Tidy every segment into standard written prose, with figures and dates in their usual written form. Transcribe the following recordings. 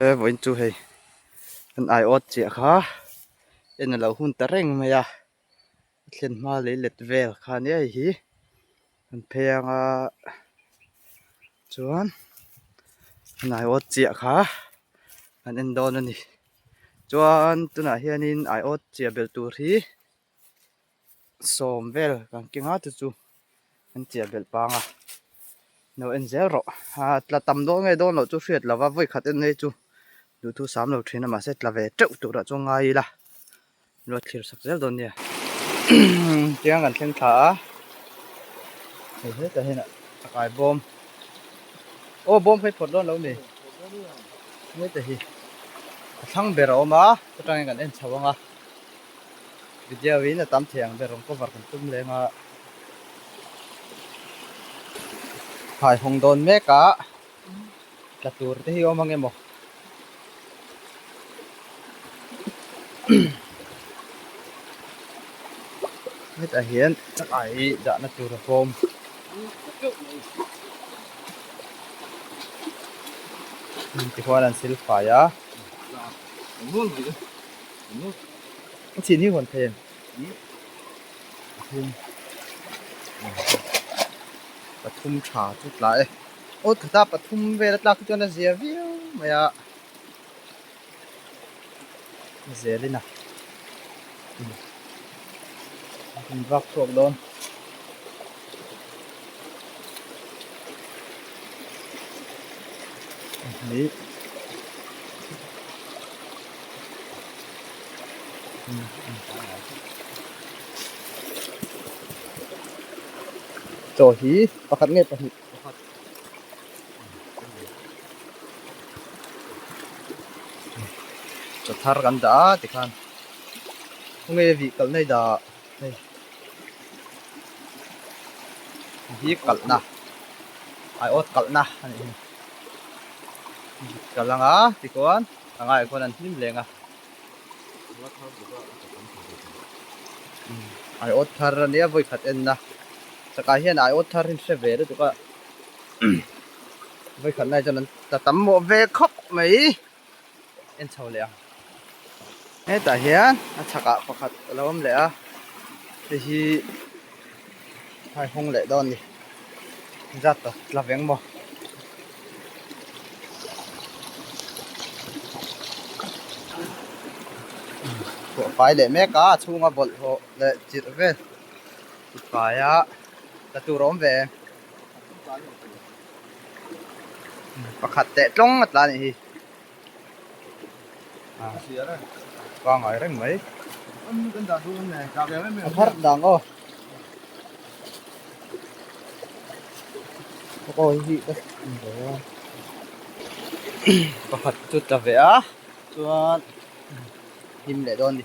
He vawiin chu hei an aiawt chiah kha en a lo hun ta reng mai a a thlen hma lei let vel kha nia hei hi an phei anga chuan an aiawt chiah kha an en dawn a ni chuan tunah hianin aiawt chiah belh tur hi. Sawm vel kan keng a chu chu an chiah belh pang a lo en zel rawh a tla tam dawn nge dawn loh chu hriat lova vawi khat en nei chu duhthu sam lo thin a mahse tla ve teuh turah chuan ngai ila lo thlir sak zel dawn nia tiang kan thleng thla a hei hetah hian a kai bawm aw bawm kha i phawrh dawn lo mi heta hi a thlang ber a awm a chutangin kan en chho ang a. Video in a tam thei ang ber rawn cover kan tum leng a phai hawng dawn mek a tla tur te hi awm ang emaw hetah hian chakai dahna tur a bawm. Tichuan an sil fai a. A chin hi huan thei em? Pathum pathum tha chu tla e. Aw thata pathum vel a tlak hi chuan a zia viau mai a. A zelin a in vak chhuak dawn. Hnih. Chaw hi pakhat nge pahnih chaw thar kan dah a tikhan khawnge vih kalh na i dah hei hi kalhna aiawt kalhna a nih hi kalh anga tikhuan a ngaiah khuan an hlim leng a aiawt thar a nia vawi khat enna chakah hian aiawt thar hi an hre ve lutuk a vawi khat lai chuan an ta tam mawh ve khawp mai en chho leh ang hetah hian a chhakah pakhat a lo awm leh a hei hi haihawng leh dawn a ni zat ta tla veng maw. Chhuah fai leh mek a a chhunga bawlhhlawh leh chirh vel ti fai a tla tur a awm ve em pakhat teh tlawng a tla a nih hi pangai reng mai a thar dang aw. Pakhat chu tla ve a chuan hlim leh dawn a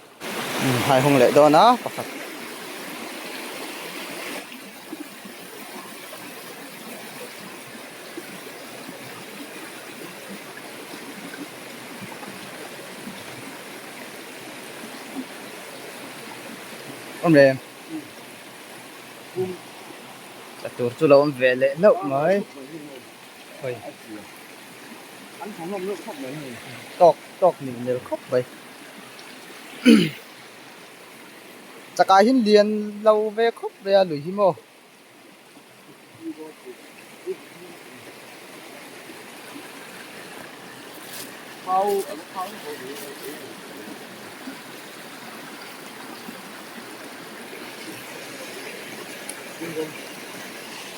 ni haihawng leh dawn a pakhat. Awm le. Tla tur chu lo awm ve leh hlauh mai. Hawi. Tawk tawk nih hmel khawp mai. Chakah hian lian lo ve khawp mai a lui hi maw.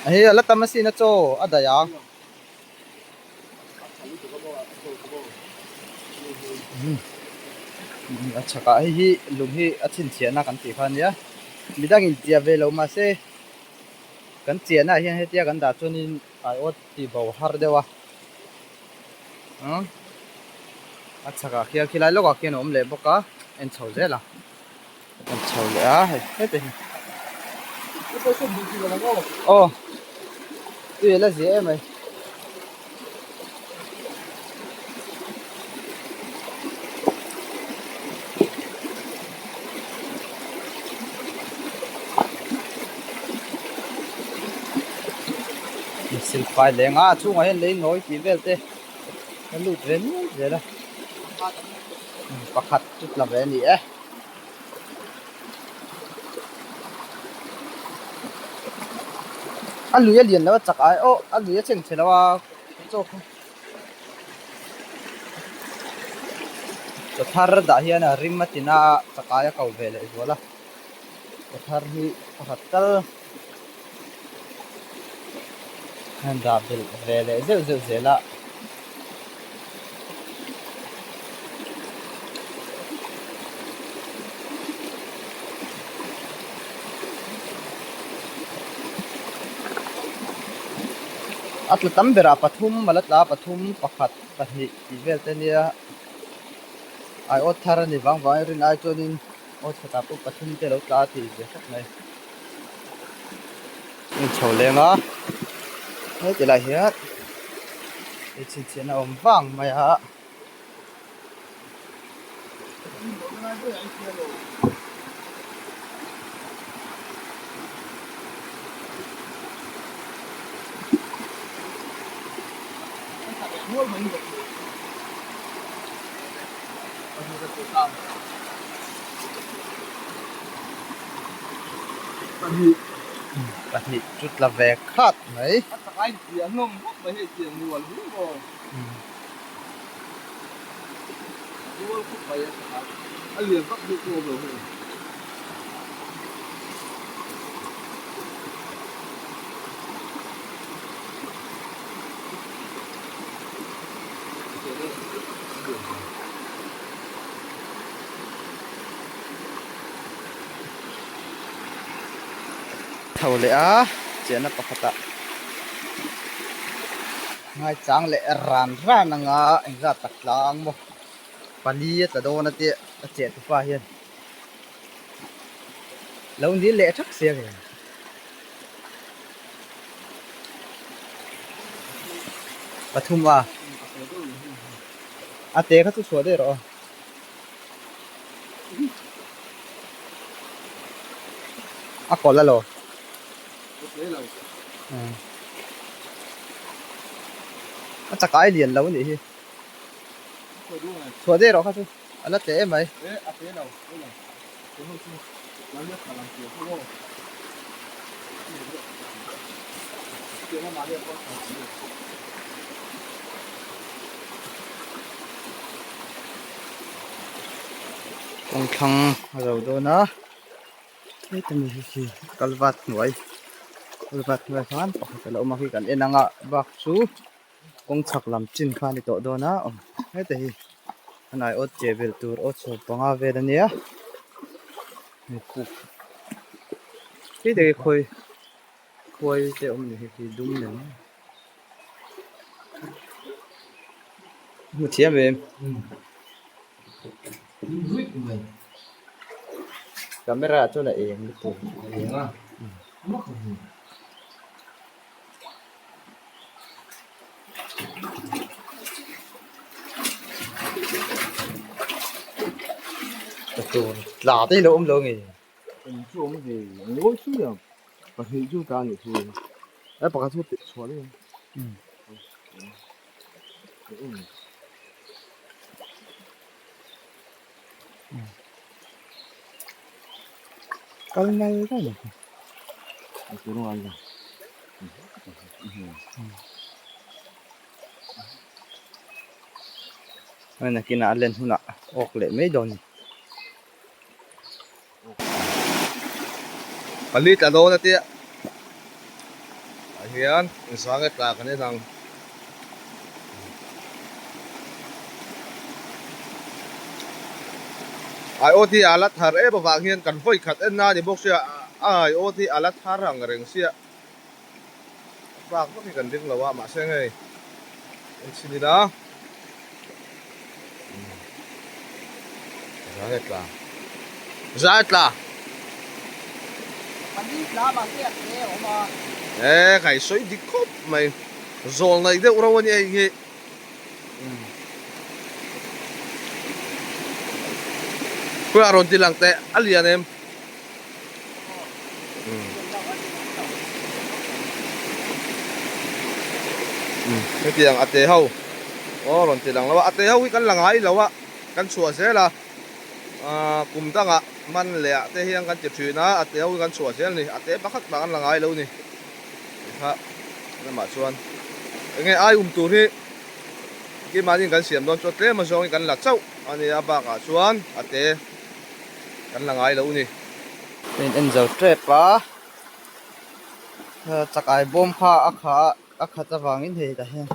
Hei a la tam asin a chaw a daih ang. A chhakah hei hi lung hi a chhinchhiahna kan tih kha ania midangin chiah ve lo mahse. Kan chiahna ah hian hetia kan dah chuanin aiawt tih bo har deuh a umm a chhakah khian khilai lawkah khian a awm leh bawk a en chho zel a en chho leh a hei heti hi aw tui a la zia em mai. Silfai leng a a chhungah hian lei nawi tih vel te. A lut ve nual zel a, pakhat chu tla ve a ni e. A lui a lian lo a chak ai aw a lui a cheng chhe lo a chaw kha chaw thar dah hian a rim a tina a chak ai a ko ve leh zual a chaw thar hi pakhat tal a dah belh ve leh zeuh zeuh zel a. A tla tam berah pathum a la tla a pathum pakhat pahnih tih vel te nia aiawt thar a ni vang vang a rin ai chuanin aw chhatah pawh pathum te a lo tla a tih ve hrep mai. In chho leng a heti lai hian i chhinchhiahna a awm vang mai a. Pahnih pahnih chu tla ve khat mai. A tak a inpiah hlawm khawp mai hei tiang rual hu maw. Rual khawp mai a tak a a lian vak deuh pawh a awm lo hei. Tho leh a chiahna pakhatah ngaichang leh ran ran anga engzat tak tlang maw pali a tla dawn a tia a chiah tupa hian lo nil leh thak sia kei. Pathum a a te kha chu chhuah daih rawh aw. A kawlh alo. A chakai lian lo anih hi. Chhuah daih rawh kha chu a la tle em mai. Kawngthlang a zo dawn a heta mi hi khi kalvat hnuai kalvat hnuai khan pakhat a lo awm a khi kan en ang a bak chu kawng chhak lam chin kha a ni tawh dawn a awm heta hi a hnai awt che belh tur awt sawm panga vel a nia hei te hi khawi khuai te awm ni hei khi dum nen hmu thiam em camera chuan a eng lutuk a eng a Tur tla te hi lo awm lo nge. Awm chu awm ve ngawi chu nia pahnih chu ta anih chu a pakhat chu teh chhuah daih a. Kal nal nal mai. Hei nakinah a len hunah awk leh mai dawn a ni. Pali tla dawn a tia ah hian inzang e tla kan en ang. Aiawt hi a la thar em avang hian kan vawi khat en na a ni bawk sia a aiawt hi a la thar ang reng sia a bak vak hi kan ring lo a mahse hei en chhin ila zai a tla zai a tla e kai sawi dik khawp mai zawl ngaih deuh reuh a ni hei hi. Khuiah rawn ti lang teh a lian em? Hetiang a te ho. Aw rawn ti lang lo a, a te ho hi kan la ngai lo a, kan chhuah zel a, aaa kum dangah man leh ah te hian kan ti thin a, a te ho hi kan chhuah zel a ni, a te pakhat mah kan la ngai lo a ni tikha lamah chuan enge ai um tur hi keimahni kan siam dawn chuan tlem azawng hi kan la chauh a nia bakah chuan a te kan la ngai lo a ni. Ka in en zo tep a, chakai bawm kha a kha a khat avangin hei tah hian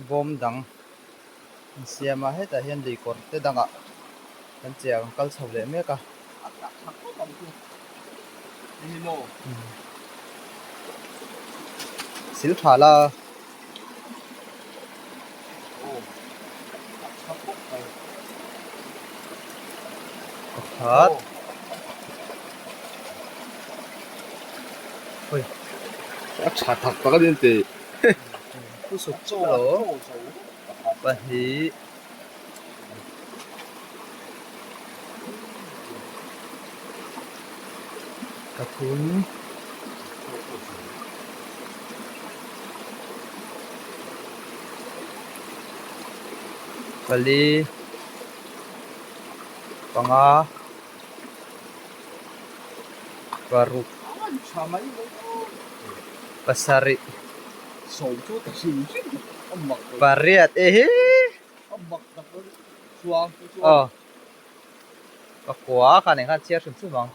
bawm dang an siam a hetah hian lui kawr te dangah kan che ang kal chho leh mek a. Sil tha la. Pakhat. A tha thak tak a ni ang tih. Hello pahnih pathum pali panga paruk pasarih pariat e hi aw pakua kha nen khan chhiar hrim hrim ang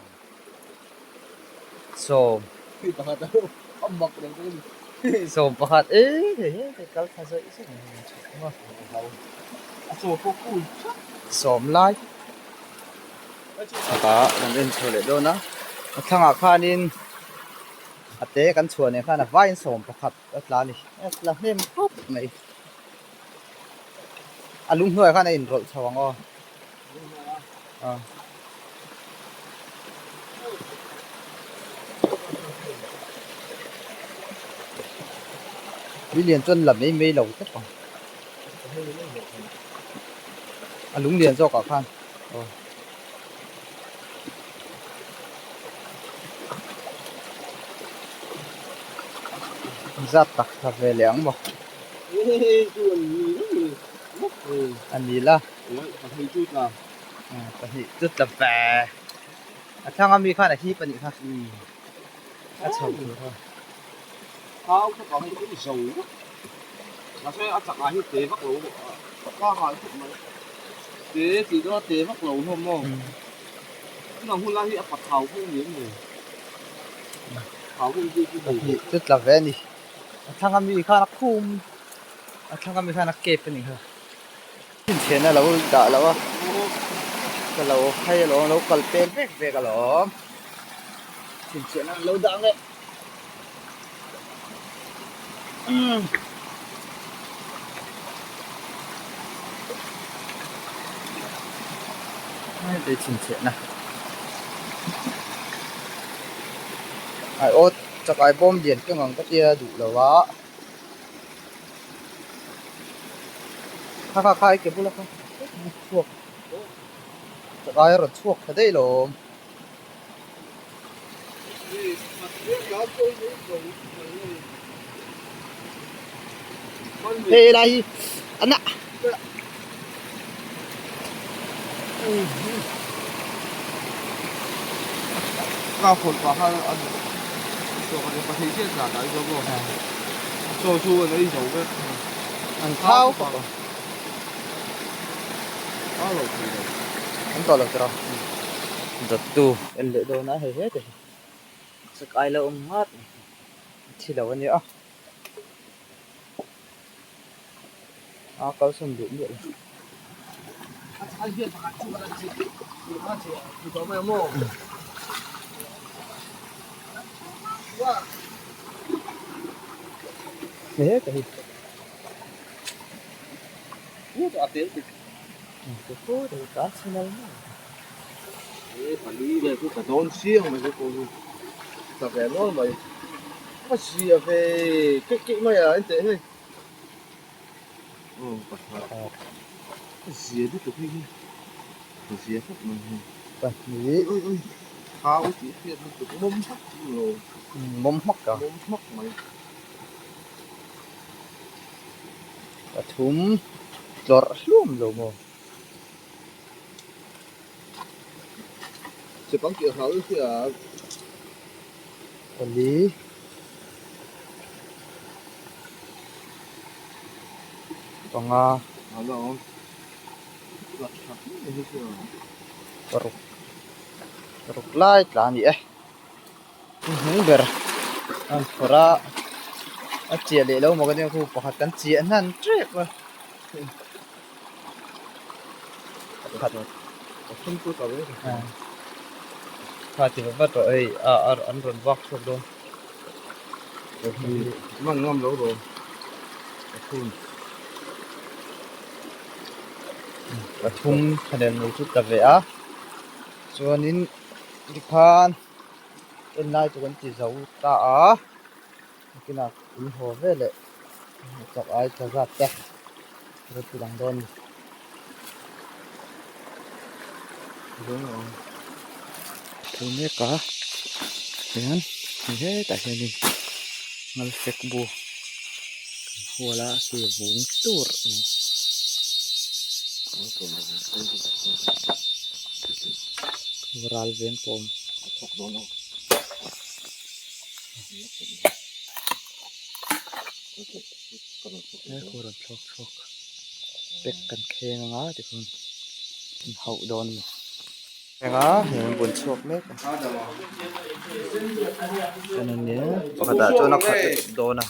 sawm sawm pakhat e hei hei kal thla zawih zawih mai sawm lai chhakah kan en chho leh dawn a a thlangah khanin a te kan chhuah nen khan a vaiin sawm pakhat a tla a ni a tla hnem khawp mai a lung hnuaiah khan a inrawlh chho ang aw aw. Tui lian chuan la mai mai lo tawp ang a lung lian zawkah khan aw. Zat tak tha ve leh ang maw? A ni la. Pahnih chu tla ve. A thlang ami khan a hip a nih kha. A chho tur kha. Pahnih chu tla ve a ni. A thlang ami khan a khum a thlang ami khan a kep a nih kha. Chhinchhiahna lo dah lo a ka lo hai alawm lo kal peng vek vek alawm chhinchhiahna an lo dah ang e. Hei chhinchhiahna aiawt chakai bawm lian keng ang ka tia duh lo a kha kha kha i ke bula kha chhuak chakai a rawn chhuak tha daih lo. Hei lai hi a nah. Ka phawt pah kha a chaw kan pahnih chiah tla dai zo maw chaw chu an ei zo vek an thau khawp ang thau lo thei lo an tawh lo tiraw dawttu en leh dawn a hei hete hi chakai lo awm nghat mai a thi lo a nia a kalsawn duh miah lo. Hei hete hi. Pahnih mawm hmak a. Pathum tlawrh hluam lo maw? Chepang tih a hlau hria. Pali. Panga. Paruk. Paruk lai tla a ni e. Hnuhnung ber an phawrh a, a chiah leh lo maw ka tia khu pakhat kan chiah hnan tep a. Pakhat kha ti vat vat rawh hei a an rawn vak chhuak dawn. Man ngam lo rawh. Pathum thlanel mai chu ta ve a chuanin tikhan en lai chu kan ti zo ta a nakinah in haw ve leh chak ai tla zat te ka ti lang dawn a ni. Thu mek a hian hetah hianin ngalfek bu kan hual a khi vung tur a ni. Ral veng pawh a awm. He khu rawn thlawk chhuak pack kan kheng anga tikhan an hauh dawn a ni. Eng a hei an bun chhuak mek a chuan an nia pakhat ah chuan a khat lutuk dawn a.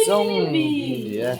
Zawng hi ni e.